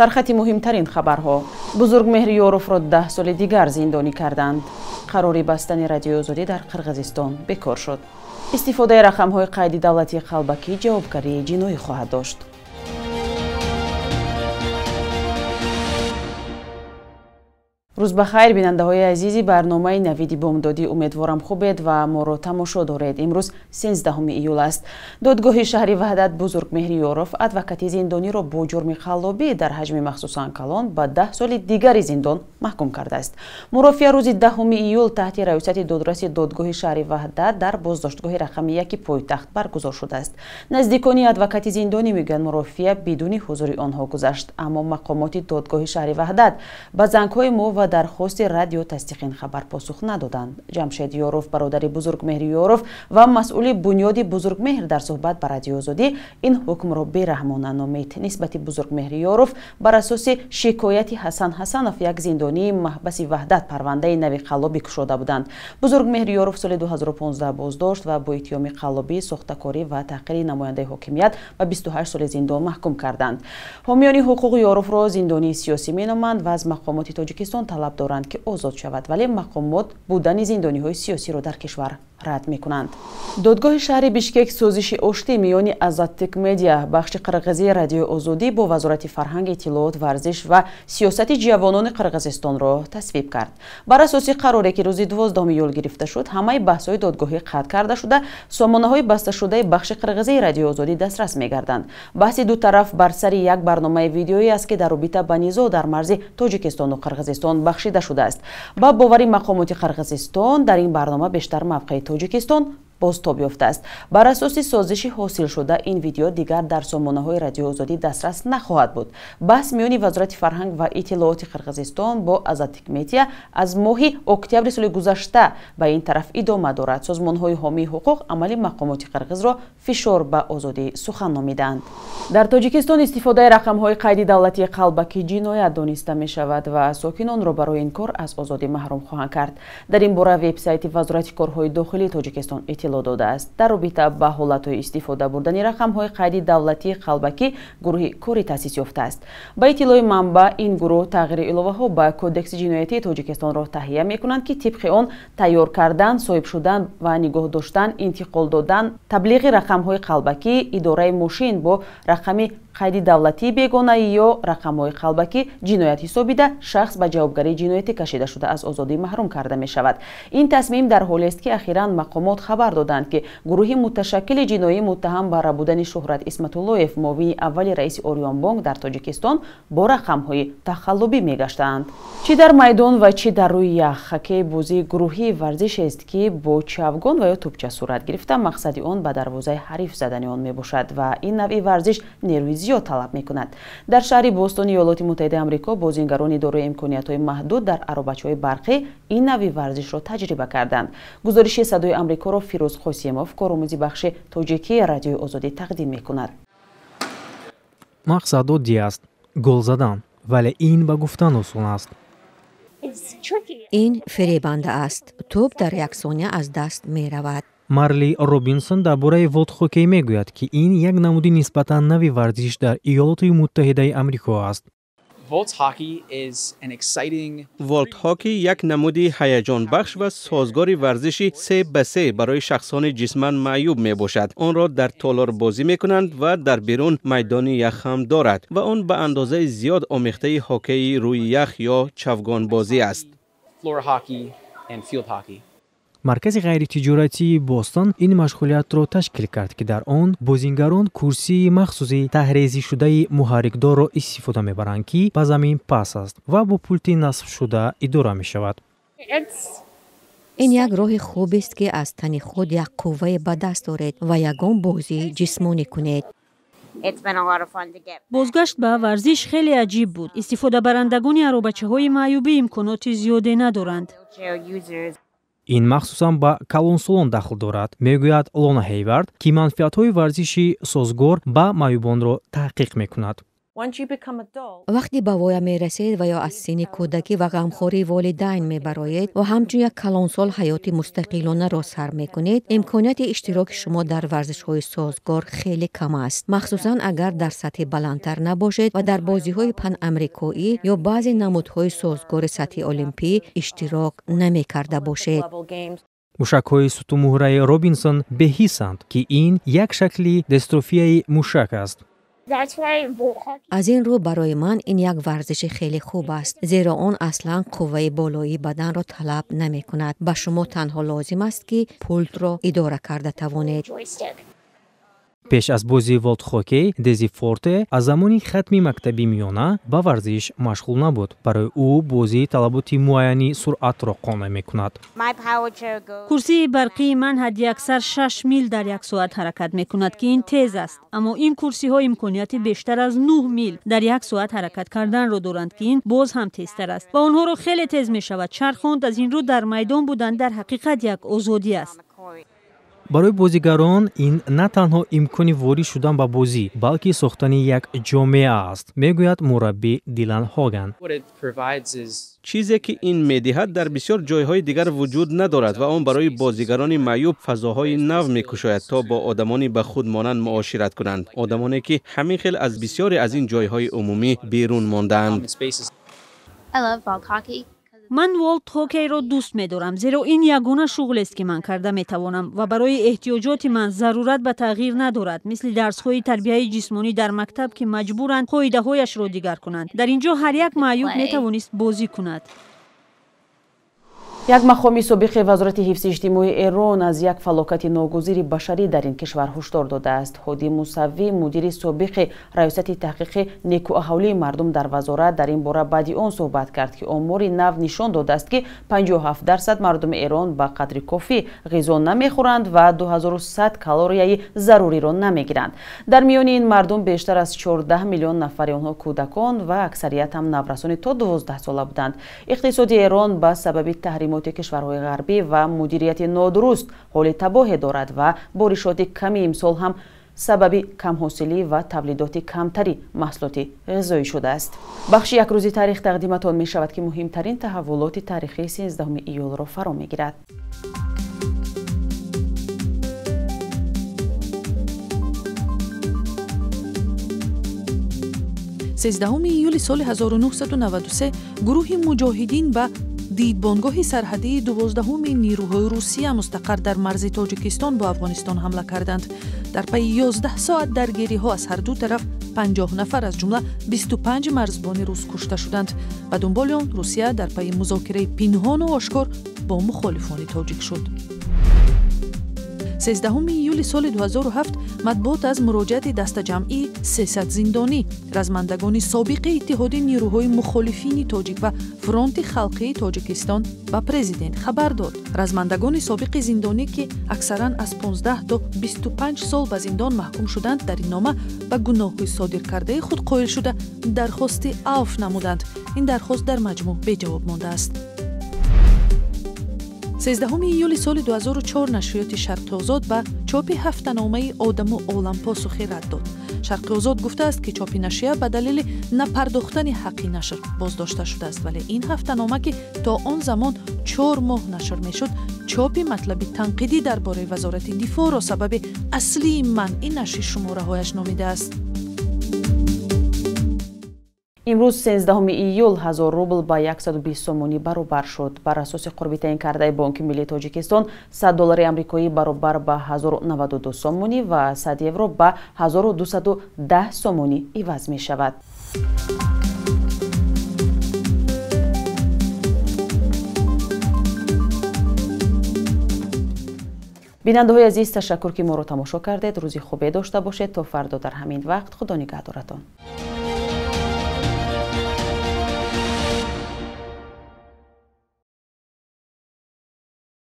Сархати муҳимтарин хабарҳо. Бузургмеҳр Ёровро 10 соли дигар зиндонӣ карданд. Қарори бастани Радиои Озодӣ дар Қирғизистон бекор шуд. Истифодаи рақамҳои қайди давлатии қалбакӣ ҷавобгарии ҷиноӣ хоҳад дошт. Рӯз ба хайр, бинандаҳои азизи барномаи Навиди бомдодӣ. Умедворам хубед ва моро тамошо доред. Имрӯз 13 июл аст. Додгоҳи шаҳри Ваҳдат Бузургмеҳр Ёров адвокати зиндониро бо ҷурми қаллобӣ дар ҳаҷми махсусан калон ба 10 соли дигари зиндон маҳкум кардааст. Мурофиа рӯзи 10 июл таҳти раёсати додраси додгоҳи шаҳри Ваҳдат дар боздоштгоҳи рақами 1 пойтахт баргузор шудааст. Наздикони адвокати зиндонӣ мегӯянд, мурофиа бидуни ҳузури онҳо гузашт, аммо мақомоти додгоҳи шаҳри Ваҳдат ба зангҳои мо ва дархости радио тасдиқи ин хабар посух надоданд. Ҷамшед Ёров, бародари Бузургмеҳр Ёров ва масъули бунёди Бузургмеҳр, дар суҳбат ба Радиои Озодӣ ин ҳукмро бераҳмона номид. Нисбати Бузургмеҳр Ёров бар асоси шикояти Ҳасан Ҳасанов, як зиндонии маҳбаси Ваҳдат, парвандаи нави қаллобӣ кушода буданд. Бузургмеҳр Ёров соли 2015 боздошт ва бо иттиҳоми қаллобӣ, сохтакорӣ ва таҳқири намояндаи ҳокимият ба 28 соли зиндон маҳкум карданд. Ҳомиёни ҳуқуқ Ёровро зиндонии сиёсӣ меноманд ва аз мақомоти Тоҷикистон талаб доранд, ки озод шавад, вале мақомот будани зиндониҳои сиёсиро дар кишвар рад мекунанд. Додгоҳи шаҳри Бишкек созиши оштӣ миёни Азаттик Медиа, бахши қирғизии Радиои Озодӣ, бо Вазорати фарҳанг, иттилоот, варзиш ва сиёсати ҷавонони Қирғизистонро тасвиб кард. Бар асоси қароре, ки рӯзи 12 июл гирифта шуд, ҳамаи баҳсҳои додгоҳӣ қатъ карда шуда, сомонаҳои басташудаи бахши қирғизии Радиои Озодӣ дастрас мегарданд. Баҳси ду тараф бар сари як барномаи видеоӣ аст, ки дар робита ба низоъ дар марзи Тоҷикистону Қирғизистон бахшида шудааст. Ба бовари мақомоти Қирғизистон, дар ин барнома бештар мавқеи Тоҷикистон бозтоб ёфтааст. Бар асоси созиши ҳосилшуда, ин видео дигар дар сомонаҳои Радиои Озодӣ дастрас нахоҳад буд. Баҳс миёни Вазорати фарҳанг ва иттилооти Қирғизистон бо Азаттик Медиа аз моҳи октябри соли гузашта ба ин тараф идома дорад. Созмонҳои ҳомии ҳуқуқ амали мақомоти қирғизро фишор ба озодии сухан номиданд. Дар Тоҷикистон истифодаи рақамҳои қайди давлатии қалбакӣ ҷиноят дониста мешавад ва сокинонро барои ин кор аз озодӣ маҳрум хоҳанд кард. Дар ин бора вебсайти Вазорати корҳои дохилии Тоҷикистон иттилоъ додааст. Дар робита ба ҳолатҳои истифода бурдани рақамҳои қайди давлатии қалбакӣ гурӯҳи корӣ таъсис ёфтааст. Ба иттилои манбаъ, ин гурӯҳ тағйири иловаҳо ба Кодекси ҷиноятии Тоҷикистонро таҳия мекунанд, ки тибқи он тайёр кардан, соҳиб шудан ва нигоҳ доштан, интиқол додан, таблиғи рақамҳои қалбакӣ, идораи мошин бо рақами қайди давлатии бегона ё рақамҳои қалбакӣ ҷиноят ҳисобида, шахс ба ҷавобгарии ҷиноятӣ кашида шуда, аз озодӣ маҳрум карда мешавад. Ин тасмим дар ҳолест, ки ахиран мақомот хабар доданд, ки гурӯҳи муташаккили ҷиноӣ муттаҳам ба рабудани Шуҳрат Исматуллоев, муовини аввали раиси Ориёнбонк дар Тоҷикистон, бо рақамҳои тахаллубӣ мегаштаанд. Чӣ дар майдон ва чӣ дар рӯи ях, хоккей бозии гурӯҳии варзишест, ки бо чавгон ва ё тӯпча сурат гирифта, мақсади он ба дарвозаи ҳариф задани он мебошад ва ин навъи варзиш нерӯи зиёд талаб мекунад. Дар шаҳри Бостони Иёлоти Муттаҳидаи Амрико бозингарони дорои имкониятҳои маҳдуд дар аробачаҳои барқӣ ин навъи варзишро таҷриба карданд. Гузориши Садои Амрикоро Фирӯз Қосимов, коромӯзи бахши тоҷикии Радиои Озодӣ, тақдим мекунад. Мақсад оддӣ аст: гол задан, вале ин ба гуфтан осон аст. Ин фиребанда аст. Тӯб дар як сония аз даст меравад. Марли Робинсон дар бораи волт-хоккей мегӯяд, ки ин як намуди нисбатан нави варзиш дар Иёлоти Муттаҳидаи Амрико аст. Волт-хоккей як намуди ҳаяҷонбахш ва созгори варзиши 3 ба 3 барои шахсони ҷисман маъюб мебошад. Онро дар толор бозӣ мекунанд ва дар берун майдони ях ҳам дорад ва он ба андозаи зиёд омехтаи хоккеи рӯи ях ё чавгонбозӣ аст. Маркази ғайритиҷоратии Бостон ин машғулиятро ташкил кард, ки дар он бозингарон курсии махсуси таҳрезишудаи муҳаррикдорро истифода мебаранд, ки ба замин паст аст ва бо пулти насбшуда идора мешавад. Ин як роҳи хубест, ки аз тани худ як қуввае ба даст оред ва ягон бозии ҷисмонӣ кунед. Бозгашт ба варзиш хеле аҷиб буд. Истифодабарандагони аробачаҳои маъюбӣ имконоти зиёде надоранд. Ин махсусан ба калонсолон дахл дорад, мегӯяд Лона Ҳейвард, ки манфиатҳои варзиши созгор ба маъюбонро таҳқиқ мекунад. Вақте ба воя мерасед ва ё аз синни кӯдакӣ ва ғамхории волидайн мебароед ва ҳамчун як калонсол ҳаёти мустақилонаро сар мекунед, имконияти иштироки шумо дар варзишҳои созгор хеле кам аст, махсусан агар дар сатҳи баландтар набошед ва дар бозиҳои панамрикоӣ ё баъзе намудҳои созгори сатҳи олимпӣ иштирок намекарда бошед. Мушакҳои сутунмуҳраи Робинсон беҳиссанд, ки ин як шакли дистрофияи мушак аст. Аз ин рӯ барои ман ин як варзиши хеле хуб аст, зеро он аслан қувваи болоии баданро талаб намекунад. Ба шумо танҳо лозим аст, ки пултро идора карда тавонед. Пеш аз бозии волтхоккей Дези Форте аз замони хатми мактаби миёна ба варзиш машғул набуд. Барои ӯ бозӣ талаботи муайяни суръатро қонеъ мекунад. Курсии барқии ман ҳадди аксар 6 мил дар як соат ҳаракат мекунад, ки ин тез аст. Аммо ин курсиҳо имконияти бештар аз 9 мил дар як соат ҳаракат карданро доранд, ки ин боз ҳам тезтар аст ва онҳоро хеле тез мешавад чархонд. Аз ин рӯ дар майдон будан дар ҳақиқат як озодӣ аст. Барои бозигарон ин на танҳо имкони ворид шудан ба бозӣ, балки сохтани як ҷомеа аст, мегӯяд мураббӣ Дилан Ҳоган. Чизе ки ин медиҳад дар бисёр ҷойҳои дигар вуҷуд надорад ва он барои бозигарони маъюб фазоҳои нав мекушояд, то бо одамони ба худ монанд муошират кунанд, одамоне ки ҳамин хел аз бисёре аз ин ҷойҳои умумӣ берун мондаанд. Ман волтхоккейро дӯст медорам, зеро ин ягона шуғлест, ки ман карда метавонам ва барои эҳтиёҷоти ман зарурат ба тағйир надорад, мисли дарсҳои тарбияи ҷисмонӣ дар мактаб, ки маҷбуранд қоидаҳояшро дигар кунанд. Дар ин ҷо ҳар як маъюб метавонист бозӣ кунад. Як мақоми собиқи вазорати ҳифзи иҷтимоии Эрон аз як фалокати ногузири башарӣ дар ин кишвар ҳушдор додааст. Ҳоди Мусаввӣ, мудири собиқи раёсати таҳқиқи некӯаҳолии мардум дар вазорат, дар ин бора баъди он суҳбат кард, ки омори нав нишон додааст, ки 57% мардуми Эрон ба қадри кофӣ ғизо намехӯранд ва 2100 калорияи заруриро намегиранд. Дар миёни ин мардум бештар аз 14 миллион нафари онҳо кӯдакон ва аксарият ҳам наврасони то 12 сола буданд. Иқтисоди Эрон ба сабаби таҳримоти кишварҳои ғарбӣ ва мудирияти нодуруст ҳоли табоҳе дорад ва боришоти ками имсол ҳам сабаби камҳосилӣ ва тавлидоти камтари маҳсулоти ғизоӣ шудааст. Бахши якрӯзи таърих тақдиматон мешавад, ки муҳимтарин таҳаввулоти таърихии 13 июлро фаро мегирад. 13 июли соли 1993 гурӯҳи муҷоҳидин ба дидбонгоҳи сарҳадии 12-уми нирӯҳои Русия мустақар дар марзи Тоҷикистон бо Афғонистон ҳамла карданд. Дар пайи 11 соат даргириҳо аз ҳар ду тараф 50 нафар аз ҷумла 25 марзбони рус кушта шуданд. Ба дунболи он Русия дар пайи музокираи пинҳону ошкор бо мухолифони тоҷик шуд. 13 июли соли 2007 матбуот аз муроҷиати дастаҷамъии 300 зиндонӣ, размандагони собиқи иттиҳоди нирӯҳои мухолифини тоҷик ва фронти халқии Тоҷикистон ба президент хабар дод. Размандагони собиқи зиндонӣ, ки аксаран аз 15 то 25 сол ба зиндон маҳкум шуданд, дар ин нома ба гуноҳи содиркардаи худ қоил шуда дархости авф намуданд. Ин дархост дар маҷмӯъ беҷавоб мондааст. 13 июли соли 2004 нашриёти Шарқи Озод ба чопи ҳафтаномаи Одаму олам посухи рад дод. Шарқи Озод гуфтааст, ки чопи нашрия ба далели напардохтани ҳаққи нашр боздошта шудааст, вале ин ҳафтанома, ки то он замон 4 моҳ нашр мешуд, чопи матлаби танқидӣ дар бораи вазорати дифоъро сабаби аслии манъи нашри шумораҳояш номидааст. Имрӯз 13 июл 1000 рубл ба 120 сомонӣ баробар шуд. Бар асоси қурби таъин кардаи Бонки Миллии Тоҷикистон 100 доллари амрикоӣ баробар ба 1092 сомонӣ ва 100 евро ба 1210 сомонӣ иваз мешавад. Бинандаҳои азиз, ташаккур, ки моро тамошо кардед. Рӯзи хубе дошта бошед. То фардо дар ҳамин вақт. Худо нигаҳдоратон.